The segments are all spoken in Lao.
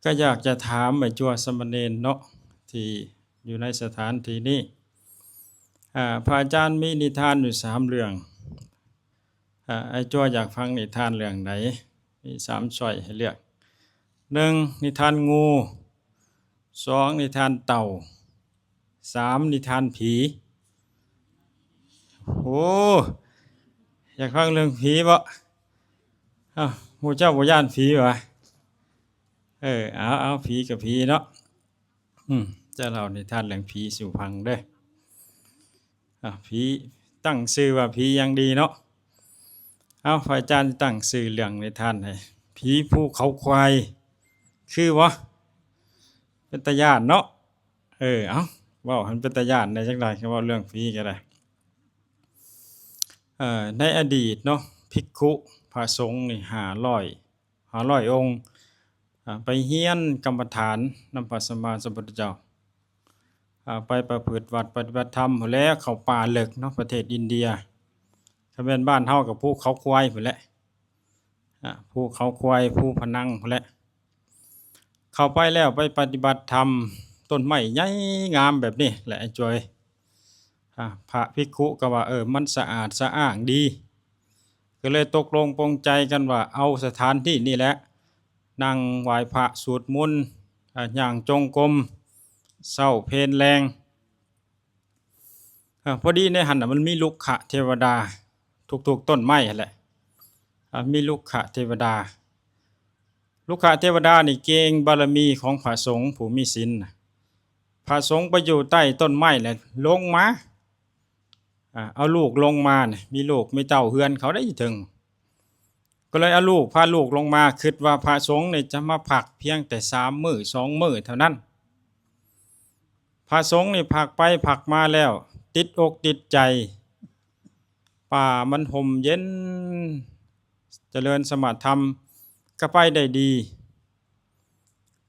ກໍຢາກຈະຖາມໄອ້ຈົວສາມະເນນເນາະ ທີ່ຢູ່ໃນສະຖານທີ່ນີ້ ອາ ພະອາຈານມີນິທານຢູ່ສາມເລື່ອງ ອາ ໄອ້ຈົວຢາກຟັງນິທານເລື່ອງໃດ? ມີສາມຊ້ອຍໃຫ້ເລືອກ ໜຶ່ງ ນິທານງູ, ສອງ ນິທານເຕົ່າ, ສາມ ນິທານຜີ. ໂອ້ ຢາກຟັງເລື່ອງຜີບໍ? ເອົ້າ ໝູ່ເຈົ້າບໍ່ຢ້ານຜີຫວາ? ເອີ ເອົາ ເອົາ ຜີກໍຜີເນາະ. ອືມ ຈະເລົ່ານິທານເລື່ອງຜີສູ່ຟັງເດີ້. ອາ ຜີ ຕັ້ງຊື່ວ່າຜີຢ່າງດີເນາະ. ເອົາ ພະອາຈານຕັ້ງຊື່ເລື່ອງນິທານໃຫ້ ຜີພູເຂົາຄວາຍ ຄືບໍ່? ເປັນຕາຢ້ານເນາະ. ເອີ ເອົາ ເວົ້າໃຫ້ມັນເປັນຕາຢ້ານແດ່ຈັກໜ່ອຍ ເວົ້າເລື່ອງຜີກໍໄດ້. ເອີ ໃນອະດີດເນາະ ພິກຂຸພະສົງນີ້ຫ້າຮ້ອຍ ຫ້າຮ້ອຍອົງ ອາ ໄປຮຽນກຳມະຖານນຳພະສຳມາສຳພຸດທະເຈົ້າ ອາ ໄປປະພຶດວັດປະຕິບັດທຳພຸ້ນແຫຼະ ເຂົ້າປ່າເລິກເນາະ ປະເທດອິນເດຍ. ຄັນແມ່ນບ້ານເຮົາກໍພູເຂົາຄວາຍພຸ້ນແຫຼະ ອາ ພູເຂົາຄວາຍ ພູພະນັງພຸ້ນແຫຼະ. ເຂົ້າໄປແລ້ວໄປປະຕິບັດທຳ ຕົ້ນໄມ້ໃຫຍ່ງາມແບບນີ້ແຫຼະ ອ້າຍຈົວເອີຍ. ອາ ພະພິກຂຸກໍວ່າ ເອີ ມັນສະອາດສະອ້າງດີ ກໍເລີຍຕົກລົງປົງໃຈກັນວ່າ ເອົາສະຖານທີ່ນີ້ແຫຼະ ນັ່ງໄຫວ້ພະສວດມົນ ອາ ຍ່າງຈົງກົມ ເຊົ້າເພນແລງ. ອາ ພໍດີໃນຫັ້ນນະ ມັນມີລຸກຂະເທວະດາ ທຸກໆຕົ້ນໄມ້ຫັ້ນແຫຼະ ອາ ມີລຸກຂະເທວະດາ. ລຸກຂະເທວະດານີ້ເກ່ງບາລະມີຂອງພະສົງຜູ້ມີສິນນະ. ພະສົງໄປຢູ່ໃຕ້ຕົ້ນໄມ້ແລ້ວລົງມາ ອາ ເອົາລູກລົງມານະ ມີລູກມີເຕົ້າເຮືອນເຂົາໄດ້ຢູ່ເທິງ ກໍເລີຍເອົາລູກ ພາລູກລົງມາ ຄິດວ່າພະສົງນີ້ຈະມາພັກພຽງແຕ່ສາມມື້ ສອງມື້ເທົ່ານັ້ນ. ພະສົງນີ້ພັກໄປພັກມາແລ້ວ ຕິດອົກຕິດໃຈ ປ່າມັນຮົ່ມເຢັນ ຈະເລີນສະມາທິທຳ ກໍໄປໄດ້ດີ.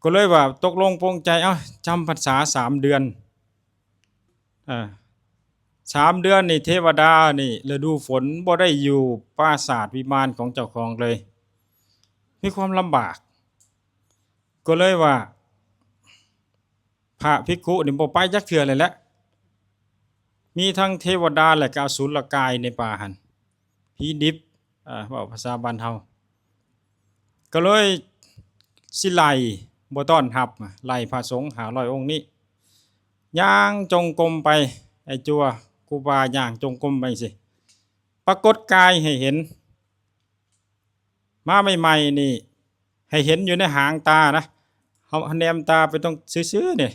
ກໍເລີຍວ່າຕົກລົງປົງໃຈ ເອົ້າ ຈຳພັນສາສາມເດືອນ ເອີ ສາມເດືອນນີ້ເທວະດານີ້ ລະດູຝົນບໍ່ໄດ້ຢູ່ປາສາດວິມານຂອງເຈົ້າຂອງເລີຍ ມີຄວາມລຳບາກ. ກໍເລີຍວ່າ ພະພິກຂຸນີ້ບໍ່ໄປຈັກເທື່ອເລີຍແຫຼະ ມີທັງເທວະດາ ແລະ ກໍອະສຸລະກາຍໃນປ່າຫັ້ນ ຜີດິບ ເວົ້າພາສາບ້ານເຮົາ ກໍເລີຍຊິໄລ່ ບໍ່ຕ້ອນຮັບ ໄລ່ພະສົງຫ້າຮ້ອຍອົງນີ້ ຍ່າງຈົງກົມໄປ ໄອ້ຈົວ ຄູບາຍ່າງຈົງກົມໄປຈັ່ງຊີ້ ປາກົດກາຍໃຫ້ເຫັນ. ມາໃໝ່ໆນີ້ໃຫ້ເຫັນຢູ່ໃນຫາງຕານະ ເຮົາແນມຕາໄປຕົງຊື່ໆນີ້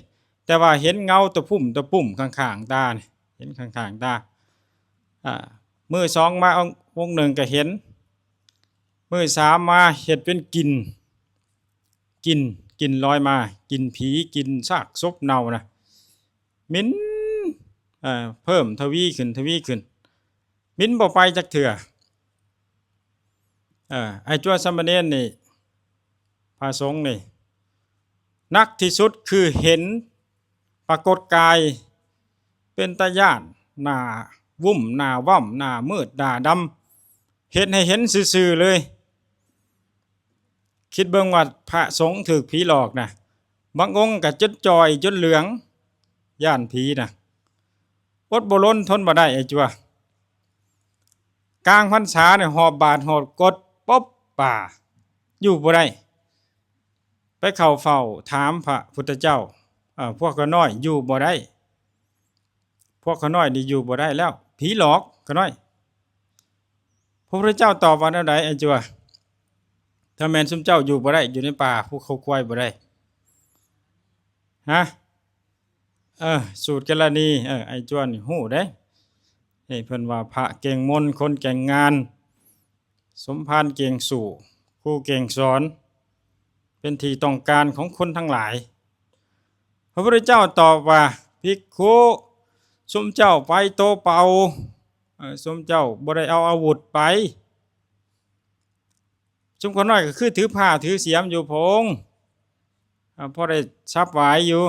ແຕ່ວ່າເຫັນເງົາຕະປຸ້ມຕະປຸ້ມຂ້າງໆຕານີ້ ເຫັນຂ້າງໆຕາ. ອາ ມື້ສອງມາອົງ ອົງໜຶ່ງກໍເຫັນ ມື້ສາມມາເຮັດເປັນກິ່ນ ກິ່ນ ກິ່ນລອຍມາ ກິ່ນຜີ ກິ່ນຊາກສົບເນົ່ານະ ເໝັນ ເພີ່ມທະວີຂຶ້ນ ທະວີຂຶ້ນ ເໝັນບໍ່ໄປຈັກເທື່ອ. ເອີ ອ້າຍຈົວສາມະເນນນີ້ ພະສົງນີ້ ໜັກທີ່ສຸດຄືເຫັນປາກົດກາຍເປັນຕາຢ້ານ ໜ້າວຸ້ມ ໜ້າວຳ ໜ້າມືດ ໜ້າດຳ ເຮັດໃຫ້ເຫັນຊື່ໆເລີຍ. ຄິດເບິ່ງວ່າພະສົງຖືກຜີຫຼອກນະ ບາງອົງກໍຈົນຈ່ອຍຈົນເຫຼືອງ ຢ້ານຜີນະ. ອົດບໍ່ລົນທົນບໍ່ໄດ້ ອ້າຍຈົວ. ກາງພັນສານີ້ຫອບບາດຫອບກົດ ປົບ ປ່າ ຢູ່ບໍ່ໄດ້. ໄປເຂົ້າເຝົ້າຖາມພະພຸດທະເຈົ້າ ເອີ ພວກຂ້ານ້ອຍຢູ່ບໍ່ໄດ້ ພວກຂ້ານ້ອຍນີ້ຢູ່ບໍ່ໄດ້ແລ້ວ ຜີຫຼອກຂ້ານ້ອຍ. ພະພຸດທະເຈົ້າຕອບວ່າແນວໃດ ອ້າຍຈົວ? ຖ້າແມ່ນຊຸມເຈົ້າຢູ່ບໍ່ໄດ້ ຢູ່ໃນປ່າ ພູເຂົາຄວາຍບໍ່ໄດ້ ຮະ? ເອີ ສູດກາລະນີ ເອີ ອ້າຍຈວນຮູ້ເດ້ ເອີ ເພິ່ນວ່າພະເກັ່ງມົນ ຄົນເກັ່ງງານ ສົມພານເກັ່ງສູ້ ຄູເກັ່ງສອນ ເປັນທີ່ຕ້ອງການຂອງຄົນທັງຫຼາຍ. ພະພຸດທະເຈົ້າຕອບວ່າ ພິກຂຸ ຊຸມເຈົ້າໄປໂຕເປົ່າ ເອີ ຊຸມເຈົ້າບໍ່ໄດ້ເອົາອາວຸດໄປ. ຊຸມຂ້ານ້ອຍກໍຄືຖືຜ້າຖືສຽມຢູ່ພະອົງ ເອີ ພໍໄດ້ສັບຫວາຍຢູ່.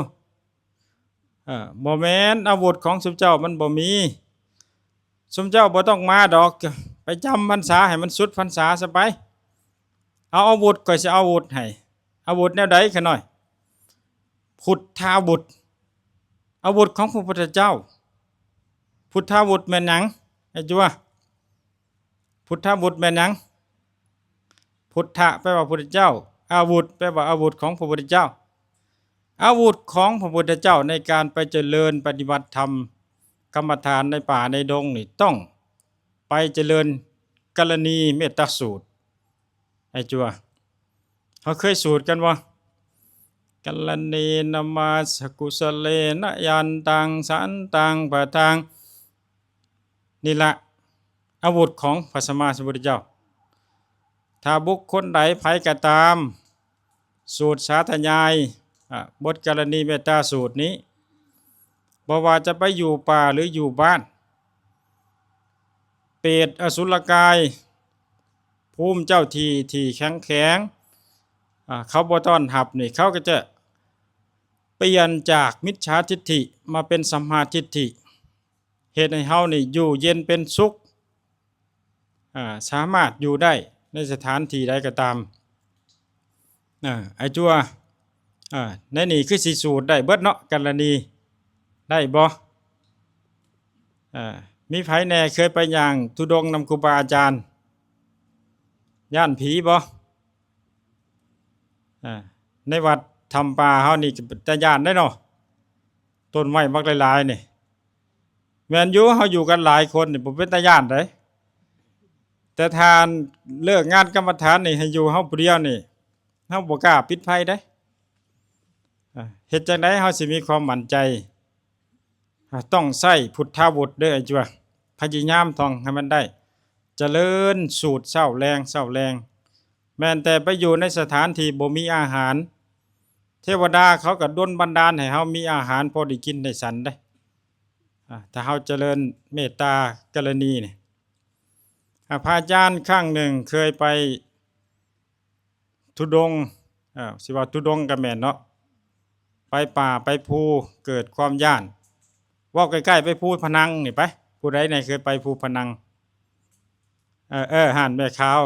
ເອີ ບໍ່ແມ່ນ ອາວຸດຂອງຊຸມເຈົ້າມັນບໍ່ມີ. ຊຸມເຈົ້າບໍ່ຕ້ອງມາດອກ ໄປຈຳພັນສາໃຫ້ມັນສຸດພັນສາຊະໄປ. ເອົາອາວຸດ ຂ້ອຍຊິເອົາອາວຸດໃຫ້. ອາວຸດແນວໃດຂະນ້ອຍ? ພຸດທາວຸດ ອາວຸດຂອງພະພຸດທະເຈົ້າ. ພຸດທາວຸດແມ່ນຫຍັງ ໄອ້ຈົວ? ພຸດທາວຸດແມ່ນຫຍັງ? ພຸດທະແປວ່າພຸດທະເຈົ້າ, ອາວຸດແປວ່າອາວຸດຂອງພະພຸດທະເຈົ້າ. ອາວຸດຂອງພະພຸດທະເຈົ້າໃນການໄປຈະເລີນປະຕິບັດທຳກຳມະຖານໃນປ່າໃນດົງນີ້ ຕ້ອງໄປຈະເລີນກະລະນີເມດຕາສູດ. ໄອ້ຈົວ ເຮົາເຄີຍສູດກັນບໍ່? ກະລະນີນະມາສະກຸສະເລນະຍັນຕັງສັນຕັງປະທັງ ນີ້ລະ ອາວຸດຂອງພະສຳມາສຳພຸດທະເຈົ້າ. ຖ້າບຸກຄົນໃດໃຜກໍຕາມ ສູດສາທະຍາຍ ອາ ບົດກະລະນີເມດຕາສູດນີ້ ບໍ່ວ່າຈະໄປຢູ່ປ່າ ຫຼື ຢູ່ບ້ານ ເປດອະສຸລະກາຍ ພູມເຈົ້າທີ່ທີ່ແຂງແຂງ ອາ ເຂົາບໍ່ຕ້ອນຮັບນີ້ ເຂົາກໍຈະປ່ຽນຈາກມິດສາທິດຖິມາເປັນສຳມາທິດຖິ ເຮັດໃຫ້ເຮົານີ້ຢູ່ເຢັນເປັນສຸກ ອາ ສາມາດຢູ່ໄດ້ໃນສະຖານທີ່ໃດກໍຕາມ. ອາ ໄອ້ຈົວ ອາ ໃນນີ້ຄືຊິສູດໄດ້ເບິດເນາະ ກະລະນີ ໄດ້ບໍ່? ອາ ມີໃຜແດ່ເຄີຍໄປຍ່າງທຸດົງນຳຄູບາອາຈານ? ຢ້ານຜີບໍ່? ອາ ໃນວັດຖ້ຳປ່າເຮົານີ້ກໍເປັນຕາຢ້ານເດ້ເນາະ ຕົ້ນໄມ້ບັກຫຼາຍໆນີ້. ແມ່ນຢູ່ ເຮົາຢູ່ກັນຫຼາຍຄົນນີ້ບໍ່ເປັນຕາຢ້ານໃດ ແຕ່ທ່ານເລີກງານກຳມະຖານນີ້ ໃຫ້ຢູ່ເຮົາຜູ້ດຽວນີ້ ເຮົາບໍ່ກ້າປິດໄຟໃດ. ອາ ເຮັດຈັ່ງໃດເຮົາຊິມີຄວາມໝັ້ນໃຈ? ອາ ຕ້ອງໃຊ້ພຸດທາວຸດເດີ ໄອ້ຈົວ ພະຍາຍາມທ່ອງໃຫ້ມັນໄດ້ ຈະເລີນສູດເຊົ້າແລງ ເຊົ້າແລງ. ແມ່ນແຕ່ໄປຢູ່ໃນສະຖານທີ່ບໍ່ມີອາຫານ ເທວະດາເຂົາກໍດົນບັນດານໃຫ້ເຮົາມີອາຫານພໍໄດ້ກິນໄດ້ສັນເດ້. ອາ ຖ້າເຮົາຈະເລີນເມດຕາກະລະນີນີ້ ອາ ພະອາຈານຄັ້ງໜຶ່ງເຄີຍໄປທຸດົງ ເອີ ຊິວ່າທຸດົງກໍແມ່ນເນາະ ໄປປ່າໄປພູເກີດຄວາມຢ້ານ. ເວົ້າໃກ້ໆ ໄປພູພະນັງນີ້ໄປ ຜູ້ໃດແດ່ເຄີຍໄປພູພະນັງ? ເອີ ເອີ ຫັ້ນແມ່ຂາວ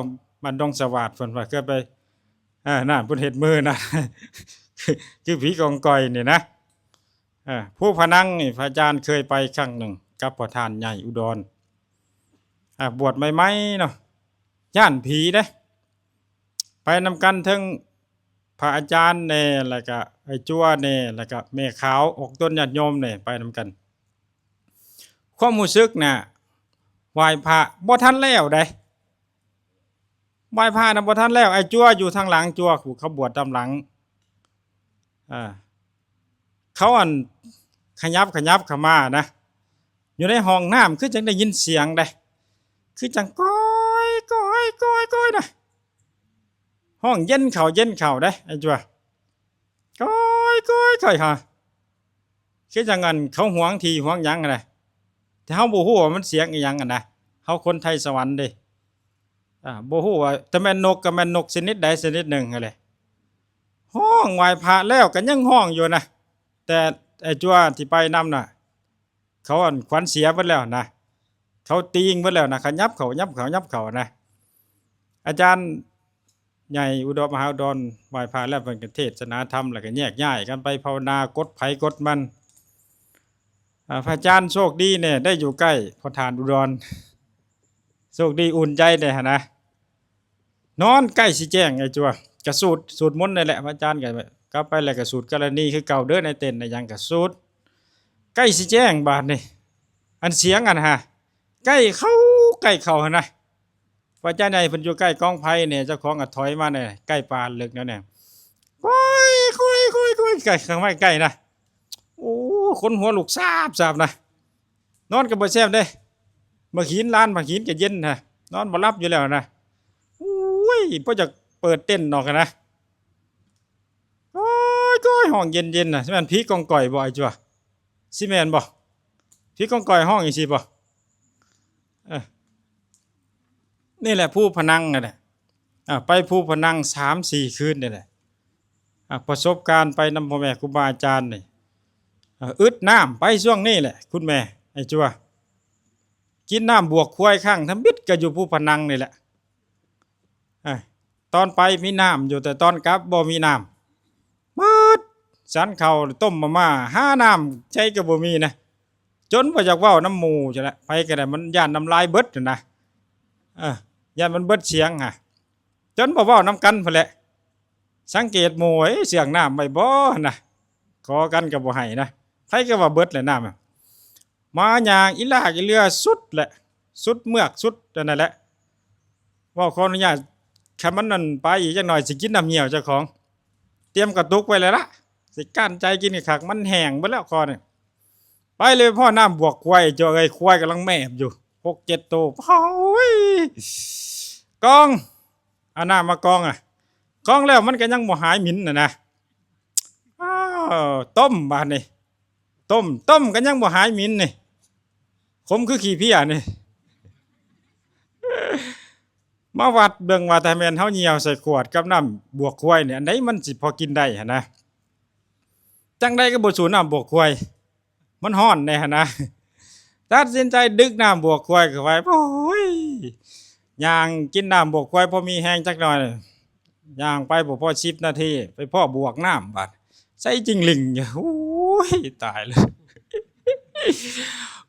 ບ້ານດົງສະຫວາດ ເພິ່ນວ່າເຄີຍໄປ ເອີ ນັ້ນເພິ່ນເຮັດມືນັ້ນ ຄືຜີກອງກອຍນີ້ນະ. ເອີ ພູພະນັງນີ້ພະອາຈານເຄີຍໄປຄັ້ງໜຶ່ງກັບພໍ່ທ່ານໃຫຍ່ອຸດອນ ອາ ບວດໃໝ່ໆເນາະ ຢ້ານຜີເດ້. ໄປນຳກັນເຖິງພະອາຈານແດ່ ແລ້ວກະໄອ້ຈົວແດ່ ແລ້ວກະແມ່ຂາວອອກຕົນຍາດໂຍມແດ່ ໄປນຳກັນ. ຄວາມຮູ້ສຶກນະ ໄຫວ້ພະບໍ່ທັນແລ້ວໃດ ໄຫວ້ພະນະບໍ່ທັນແລ້ວ ໄອ້ຈົວຢູ່ທາງຫຼັງ ຈົວຜູ້ເຂົາບວດຕາມຫຼັງ ເອີ ເຂົາອັນຂະຫຍັບຂະຫຍັບເຂົ້າມານະ ຢູ່ໃນຫ້ອງນ້ຳຄືຈັ່ງໄດ້ຍິນສຽງໃດ ຄືຈັ່ງກ້ອຍໆໆໆນະ ຮ້ອງເຢັນເຂົ້າເຢັນເຂົ້າໃດ ໄອ້ຈົວ ກ້ອຍໆໆ ຫາ ຄືຈັ່ງອັນເຂົາຫວງທີ່ຫວງຫຍັງຫັ້ນນະ ແຕ່ເຮົາບໍ່ຮູ້ວ່າມັນສຽງອີ່ຫຍັງຫັ້ນນະ ເຮົາຄົນໄທສະຫວັນເດ້ ອາ ບໍ່ຮູ້ວ່າ ແຕ່ແມ່ນນົກກໍແມ່ນນົກຊະນິດໃດຊະນິດໜຶ່ງຫັ້ນແຫຼະ ຮ້ອງໄຫວ້ພະແລ້ວກໍຍັງຮ້ອງຢູ່ນະ ແຕ່ໄອ້ຈົວທີ່ໄປນຳນະ ເຂົາອັນຂວັນເສຍເບິດແລ້ວນະ ເຂົາຕີງເບິດແລ້ວນະ ຂະຫຍັບເຂົ້າ ຫຍັບເຂົ້າ ຫຍັບເຂົ້ານະ. ອາຈານໃຫຍ່ອຸດອນ ມະຫາອຸດອນ ໄຫວ້ພະແລ້ວ ເພິ່ນກໍເທດສະໜາທຳ ແລ້ວກໍແຍກຍ້າຍກັນໄປພາວະນາ ກົດໃຜກົດມັນ. ອາ ພະອາຈານໂຊກດີແດ່ ໄດ້ຢູ່ໃກ້ພໍ່ທ່ານອຸດອນ ໂຊກດີອຸ່ນໃຈແດ່ຫັ້ນນະ. ນອນໃກ້ຊິແຈ້ງ ໄອ້ຈົວ ກະສູດ ສູດມົນນັ້ນແຫຼະ ພະອາຈານກໍກັບໄປ ແລ້ວກໍສູດກະລະນີຄືເກົ່າເດີ ໃນເຕັນໃນຫຍັງກໍສູດ ໃກ້ຊິແຈ້ງບາດນີ້ ອັນສຽງອັນຫາ ໃກ້ເຂົ້າ ໃກ້ເຂົ້າຫັ້ນນະ. ພະອາຈານໃຫຍ່ເພິ່ນຢູ່ໃກ້ກອງໄຟນີ້ ເຈົ້າຂອງກໍຖອຍມາແດ່ ໃກ້ປ່າເລິກແນວນີ້ ກ້ອຍໆໆໆ ໃກ້ເຂົ້າມາໃກ້ນະ. ໂອ້ ຂົນຫົວລຸກຊາບໆນະ. ນອນກໍບໍ່ແຊບເດ້ ໝາກຫີນ ລານໝາກຫີນກໍເຢັນນະ ນອນບໍ່ຫຼັບຢູ່ແລ້ວນະ. ໂອ້ຍ ບໍ່ຢາກເປີດເຕັນອອກນະ. ໂອ້ຍ ໂອ້ຍ ຮ້ອງເຢັນໆນະ ຊິແມ່ນຜີກອງກອຍບໍ່ ໄອ້ຈົວ? ຊິແມ່ນບໍ່? ຜີກອງກອຍຮ້ອງຈັ່ງຊີ້ບໍ່? ເອີ ນີ້ແຫຼະ ພູພະນັງນັ້ນແຫຼະ. ອາ ໄປພູພະນັງສາມສີ່ຄືນນີ້ແຫຼະ. ອາ ປະສົບການໄປນຳພໍ່ແມ່ຄູບາອາຈານນີ້ ອາ ອຶດນ້ຳໄປຊ່ວງນີ້ແຫຼະ ຄຸນແມ່ ໄອ້ຈົວ. ກິນນ້ຳບວກຄວາຍຄັ້ງທຳອິດກໍຢູ່ພູພະນັງນີ້ແຫຼະ. ອາ ຕອນໄປມີນ້ຳຢູ່ ແຕ່ຕອນກັບບໍ່ມີນ້ຳ. ສັນເຂົ້າ ຕົ້ມມາມ່າ ຫານ້ຳໃສກໍບໍ່ມີນະ ຈົນບໍ່ຢາກເວົ້ານຳໝູ່ຊັ້ນລະ ໃຜກໍໄດ້ ມັນຢ້ານນ້ຳລາຍເບິດຫັ້ນນະ ເອີ ຢ້ານມັນເບິດສຽງຫະ ຈົນບໍ່ເວົ້ານຳກັນພຸ້ນແຫຼະ. ສັງເກດໝູ່ ເອີ ເຊື່ອງນ້ຳໄວ້ບໍ່ຫັ້ນນະ ຂໍກັນກໍບໍ່ໃຫ້ນະ ໃຜກໍວ່າເບິດແຫຼະນ້ຳ ມາຍ່າງອີຫຼາກອີເຫຼືອສຸດແຫຼະ ສຸດເມືອກສຸດອັນນັ້ນແຫຼະ ເວົ້າຂໍອະນຸຍາດ ຄັນມັນນັ້ນໄປອີກຈັກໜ່ອຍ ຊິກິນນ້ຳຫ່ຽວເຈົ້າຂອງ ຕຽມກະຕຸກໄວ້ແລ້ວລະ ຊິກ້ານໃຈກິນຄັກໆ ມັນແຫ້ງເບິດແລ້ວຄໍນີ້. ໄປເລີຍພໍ້ນ້ຳບວກຄວາຍ ເຈົ້າເອີຍ ຄວາຍກຳລັງແມບຢູ່ ຫົກເຈັດໂຕ ໂອ້ຍ ກອງ ເອົານ້ຳມາກອງ ອະ ກອງແລ້ວມັນກໍຍັງບໍ່ຫາຍໝິນຫັ້ນນະ ອ້າວ ຕົ້ມບາດນີ້ ຕົ້ມ ຕົ້ມກໍຍັງບໍ່ຫາຍໝິນນີ້ ຂົມຄືຂີ້ເພຍນີ້ ມາວັດເບິ່ງວ່າ ຖ້າແມ່ນເຮົາຍ່ຽວໃສ່ຂວດກັບນ້ຳບວກຄວາຍນີ້ ອັນໃດມັນຊິພໍກິນໄດ້ຫັ້ນນະ ຈັ່ງໃດກໍບໍ່ສູ້ນ້ຳບວກຄວາຍ ມັນຮ້ອນແດ່ຫັ້ນນະ ຕັດສິນໃຈດຶກນ້ຳບວກຄວາຍເຂົ້າໄປ ໂອ້ຍ ຍ່າງກິນນ້ຳບວກຄວາຍ ພໍມີແຮງຈັກໜ່ອຍ ຍ່າງໄປບໍ່ພໍສິບນາທີ ໄປພໍ້ບວກນ້ຳບາດ ໃສ່ຈິງລິງຢູ່ ໂອ້ຍ ຕາຍແລ້ວ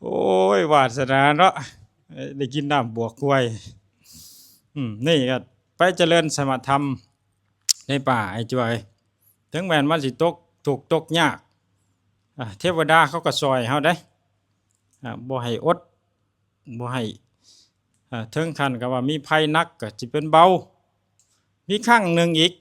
ໂອ້ຍ ວາສະໜາເນາະ ໄດ້ກິນນ້ຳບວກຄວາຍ ອືມ ນີ້ກໍໄປຈະເລີນສະມະທຳໃນປ່າ ອ້າຍຈວຍ ເຖິງແມ່ນມັນຊິຕົກທຸກຕົກຍາກ ອາ ເທວະດາເຂົາກໍຊ່ອຍເຮົາເດ້ ອາ ບໍ່ໃຫ້ອົດ ບໍ່ໃຫ້ ເຖິງຂັ້ນກັບວ່າມີໄພໜັກກໍຊິເປັນເບົາ. ມີຄັ້ງໜຶ່ງອີກ